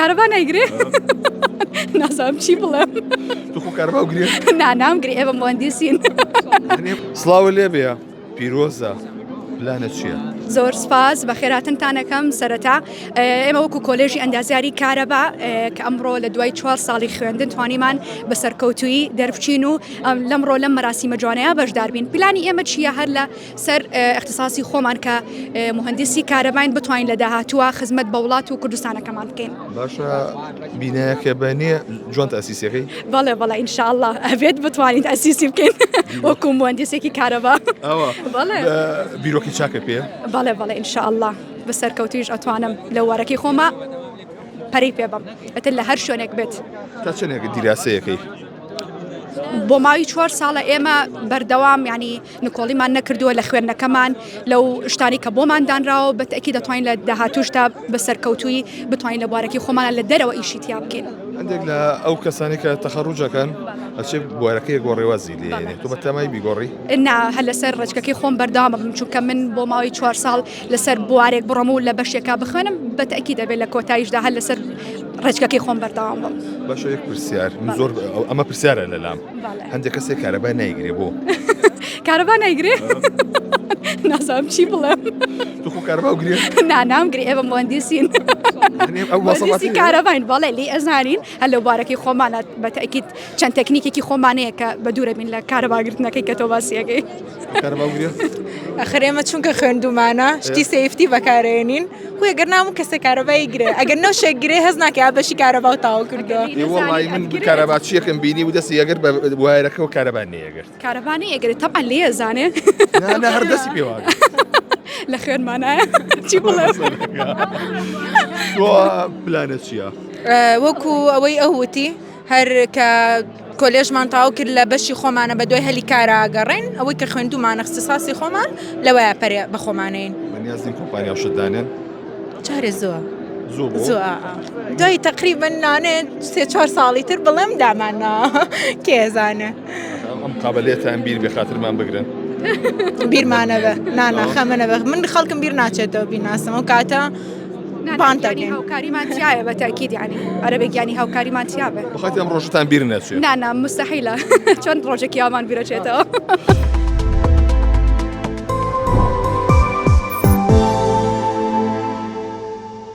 کارەبا نایگرێ؟ نازانم چی بڵێم. تو خۆ کارەبا گرێ؟ نا نامگرێ ئێمە موهەندیسین. سڵاوت لێ بێ پیرۆزە پلانت چییە؟ زۆر سپاس بەخێراتنتان ئەکەم سەرەتا ئێمە وەکو کۆلێژی ئەندازیاری کارەبا کە ئەمڕۆ لە دوای چوار ساڵی خوێندن توانیمان بە سەرکەوتوویی دەربچین و لەمڕۆ لەم مەراسیمە جوانەیە بەشداربین پلانی ئێمە چییە هەر لە سەر اختصاصی خۆمان کە موهەندیسی کارەباین بتوانین لە داهاتووە خزمەت بە وڵات و کوردستانەکەمان بکەین. باشە بینایەکە بە نێ جوان تەئسیسیەکەی؟ بەڵێ بەڵێ ئینشاءاللە ئەبێت بتوانین تەئسیسی بکەین وەکو موهەندیسێکی کارەبا. ئەوە بەڵێ بیرۆکی چاکە پێ؟ بەڵێ بەڵێ ئینشاءاللە بە سەرکەوتویش ئەتوانم لە وارەکەی خۆما پەرەی پێ بەم ئەتر لە هەر شوێنێک بێت. تا چەندێک دیراسەیەکەی؟ بۆ ماوەی چوار ساڵە ئێمە بەردەوام ینی نکۆڵیمان نەکردووە لە خوێندنەکەمان لەو شتانی کە بۆمان دانراوە بە تەئکید دەتوانین لە داهاتووشدا بە سەرکەوتوویی بتوانین لە بوارەکەی خۆمانە لە دەرەوە ئیشی تیا بکەین. هەندێک لە ئەو کەسانی کە تەخەڕوجەکەن ئەچێ بوارەکەی گۆڕێ وازی لێ هێنێ تۆ بەتەمای بیگۆڕی؟ نا هەر لەسەر ڕێچکەکەی خۆم بەردەوام ئەبم چونکە من بۆ ماوەی چوار ساڵ لەسەر بوارێک بڕۆم و لە بەشێکا بخوێنم بە تەئکید ئەبێ لە کۆتاییشدا هەر لەسەر ڕێچکەکەی خۆم بەردەوام بم. باشە یەک پرسیار من زۆر ئەمە پرسیارە لەلام هەندێک کەسێک کارەبا نایگرێ بۆ کارەبا نایگرێ نازانم چی بڵێم تو خۆ کارەبا گرێ نا نامگرێ ئێمە موهەندیسین موهەندیسی کارەباین بەڵێ لی ئەزانین هەر لەو بارەکەی خۆمانە بە تەئکید چەند تەکنیکێکی خۆمانەیە کە بە دوورە بین لە کارەباگرتنەکەی کە تۆ باسیەکەی ئەخر ئێمە چونکە خوێندومانە شتی safety بەکارێنین خۆ ئەگەر نامو کەسە کارەبای گرێ ئەگەر نەوشێک گرێ هەز ناکە بەشی کارەبا و تاو کردووە وەڵی من کارەباچیەکەم بینی و دەستی ئەگەر بە وایەرەکەەوە کارەبا نەیەگرت کارەبا نەیەگرێت تەبعەن لێ زانێ نا هەر دەستی پێوە لە خوێنمانایە چی بڵێم تۆ پلانە چییە؟ وەکو ئەوەی ئەو وتی هەر کە کۆلێژمان تەواو کرد لە بەشی خۆمانە بە دوای هەلی کارا ئەگەڕێین ئەوەی کە خوێندومانە اختصاصی خۆمان لەوەیە پەرێ بە خۆمانەین. بەنیاز نین کۆمپانیا و شت دانێن؟ جارێ زووە. زوو بۆ؟ زوو ئا ئا. دوای تەقریبەن نانێ سێ چوار ساڵی تر بڵێم دامان ناوە کێ ئەزانێ. ئەم قابەلێتان بیر بێ خاترمان بگرن. بیرمانە بێ نا نا خەمە نەبێ من خەڵکم بیر ناچێتەوە بیناسم ئەو کاتە پانتەکەین. هاوکاریمان تیایە بە تاکید یعنی ئەرەبێ گیانی هاوکاریمان تیابێ. بەخاتی ئەم ڕۆژەتان بیر نەچێ. نا نا مستحیلە چۆن ڕۆژێکی ئامان بیرەچێتەوە.